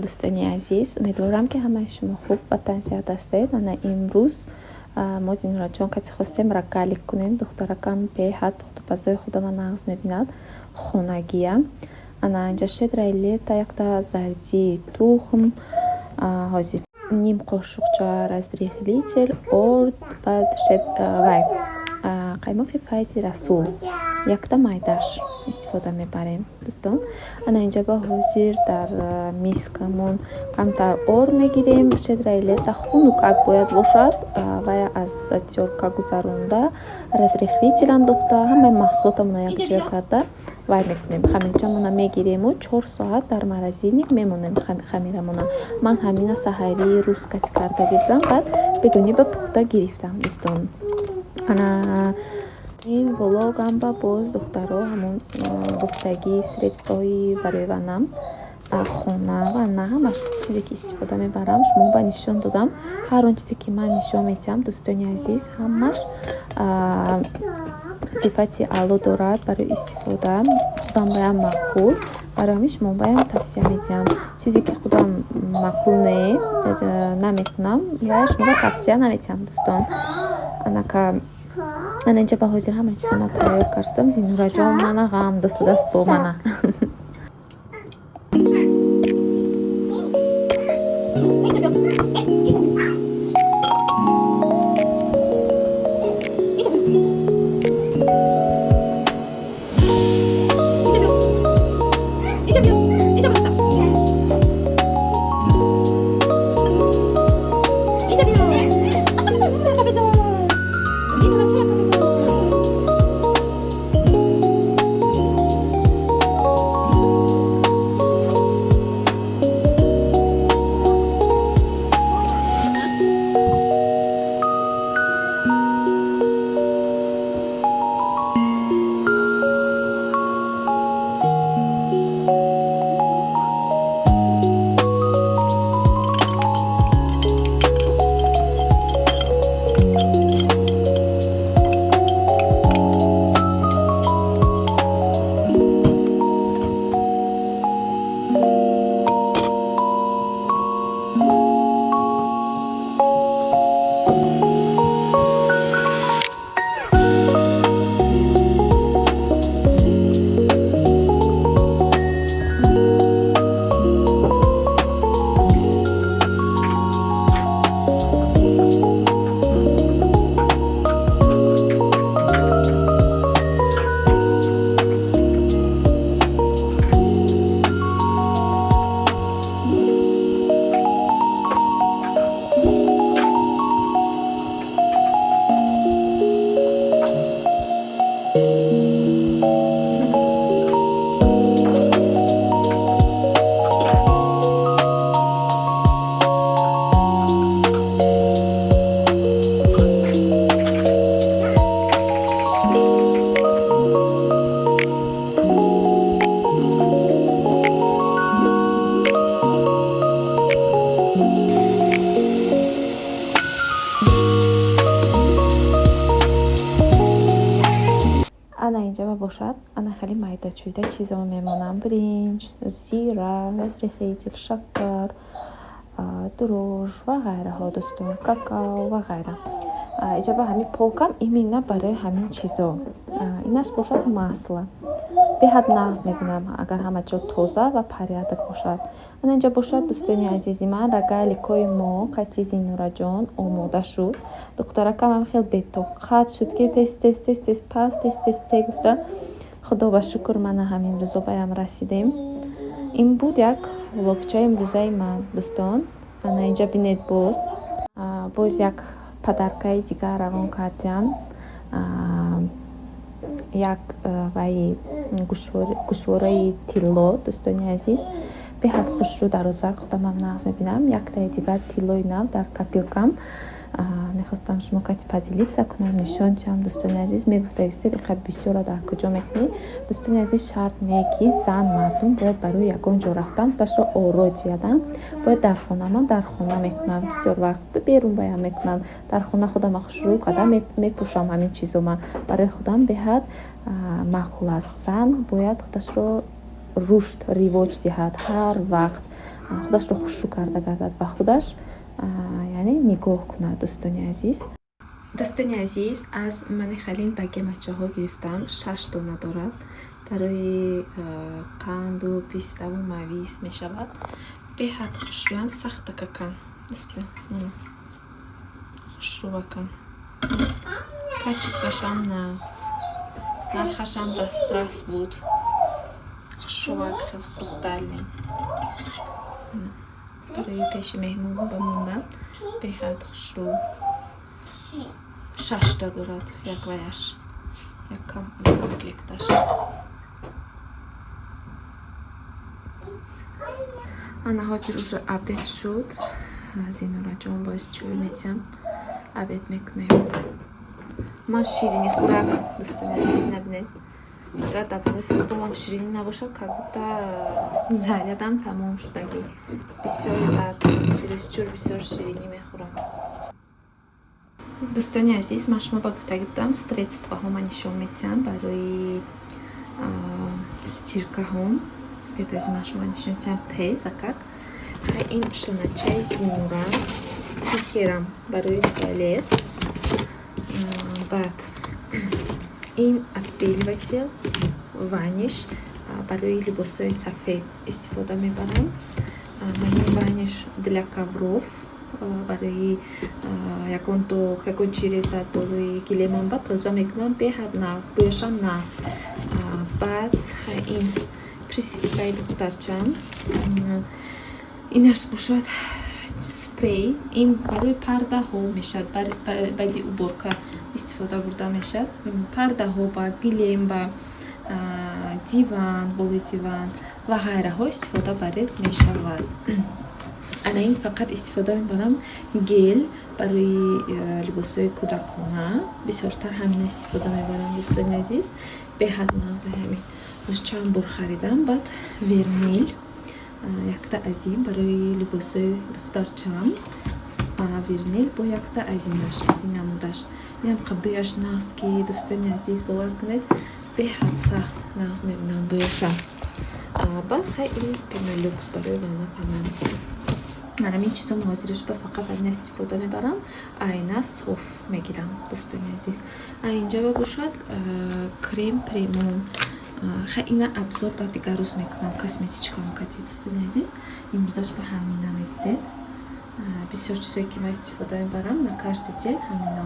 Дӯстони азиз, умедворам, ки ҳамаи шумо хуб ва тансиҳат ҳастед. Ана имрӯз мо Зинураҷон касе хостем рогалик кунем. Духтаракам беҳад пухтупазои худама нағз мебинад, хонагия. Ана инҷа щедрое лето, якта зарди тухм, ҳозир ним қошуқча разрыхлитель, орд, баъд вай қаймоқи Файзи Расул, якта майдаш истифода мебарем, дӯстон. Ана инҷа ба ҳозир дар мискамон камтар орд мегирем. Щедрое лето хунукак бояд бошад. Вая аз тёрка гузаронда, разрыхлитель андохта, ҳамаи маҳсулотамона якҷоя карда вай мекунем. Хамирчамона мегирему 4 соат дар морозильник мемонем хамирамона. Ман ҳамина саҳарии рӯз кати карда гирифтам, баъд бегоҳӣ ба пухта гирифтам, дӯстон. Ана ин влогам ба боз, духтаро, ҳамон гуфтагии средствоҳои барои ваннам, хона, ванна, ҳамаш чизе ки истифода мебарам, шумо ба нишон додам. Ҳар он чизе ки ман нишон медиҳам, дӯстони азиз, ҳамаш сифати аъло дорад барои истифода. Худам баям маъқул, барои ҳамин шумо баям тавсия медиҳам. Чизе ки худам маъқул не намекунам ва шуморо тавсия намедиҳам, дӯстон. Анака ана инҷа ба ҳозир ҳама чиза ман тайёр кардам. Зинураҷон мана ғам дастудаст бо мана. Ана инҷа ба бошад, ана хеле майдачӯйда чизо мемонам: биринҷ, зира, разрыхлитель, шакар, дрожжи ва ғайраҳо, дӯстон, какао ва ғайра. Инҷа ба ҳамин полкам именно барои ҳамин чизо. Инаш бошад масло. Беҳад нағз мебинам, агар ҳама ҷо тоза ва порядок бошад. Ана инҷа бошад, дӯстони азизи ман, рогаликҳои мо қати Зинураҷон омода шуд. Духтаракам ҳам хел бетоқат шуд, ки тез, тез, тез, тез паз, тез, тез те гуфта. Худо ба шукр, мана ҳамин рӯзо баям расидем. Ин буд як влогчаи имрӯзаи ман, дӯстон. Ана инҷа бинед, боз як подаркаи дигар равон кардиям, як ваи гӯшвораи тилло. Дӯстони азиз, беҳад хушрӯ дарозак, худамам нағз мебинам. Яктаи дигар тиллои нав дар копилкам мехостам шумо кати поделиться кунам, нишон диҳам. Дӯстони азиз, мегуфтагистед, иқадр бисёрро дар куҷо мекунӣ? Дӯстони азиз, шарт не, ки зан мардум бояд барои ягон ҷо рафтан худашро оро диҳад. Бояд дар хона, ман дар хона мекунам, бисёр вақт берун баям мекунам. Дар хона худама хушрӯ карда мепӯшам. Ҳамин чизо ман барои худам беҳад маъқул аст. Зан бояд худашро рушд, ривоҷ диҳад ҳар вақт. Худашро хушрӯ карда гардад, ба худаш, яъне, нигоҳ кунад. Дӯстони азиз, дӯстони азиз, аз мани халин багемачаҳо гирифтам, шаш дона дорад. Барои қанду пиставу мавиз мешавад. Беҳад хушрӯянд, сахтакакан, дӯстон, мана, хушрӯвакан, качество шам нағз, нархашам дастрас буд. Хушрӯвак, хел хрустальный, барои пеши меҳмон ба мондан беҳад хушрӯ. Шашта дорад як ваяш, як комплекташ. Ана, ҳозир уже обед шуд. Зинураҷон боз чой метиҳам, обед мекунем. Ман ширини хӯрак, дӯстони азиз, набинед, агар дар болои столам ширинӣ набошад, как будто зарядам тамом шудагӣ. Бисёр бад, чересчур бисёр ширинӣ мехӯрам. Дӯстони азиз, ман шумо ба гуфтагӣ будам, средство ҳо ман нишон метиҳам барои стирка ҳом. Беҳтар ман шумо нишон метиҳам тез акак. Ин шоначаи Зинура, стикерам барои туалет, баъд ин отбеливатель Ваниш, барои либосҳои сафед истифода мебарам. Ман ин Ваниш для ковров, барои ягон доғ, ягон чи резад болои гилемам, ба тоза мекунам. Беҳад нағз, бӯяшам нағз. Баъд ин присыпка и духтарчам, инаш бошад спрей, ин барои пардаҳо мешавад, баъди уборка истифода бурда мешавад. Пардаҳо ба гилем, ба диван, болои диван ва ғайраҳо истифода баред мешавад. Ана, ин фақат истифода мебарам, гель барои либосҳои кӯдакона, бисёртар ҳамина истифода мебарам. Дӯстони азиз, беҳад нағза ҳамин, чанд бор харидам. Баъд Вернил якта азим барои либосҳои духтарчам, Вернил бо якта азинаш, азин намудаш. Инам бӯяш нағз, ки, дӯстони азиз, бовар кунед, беҳад сахт нағз мебинам бӯяша. Баъд хай, ин Пемолюкс барои ванна пана. Ҳамин чизо ҳозираш ба фақат айна истифода мебарам, айна соф мегирам. Дӯстони азиз, инҷа бошад крем премон. Хай, ина обзор ба дигар рӯз мекунам, косметичка м кати. Дӯстони азиз, имрӯзаш ба ҳамина медидед, бисёр чизое ки ман истифода мебарам на каждый день ҳамино.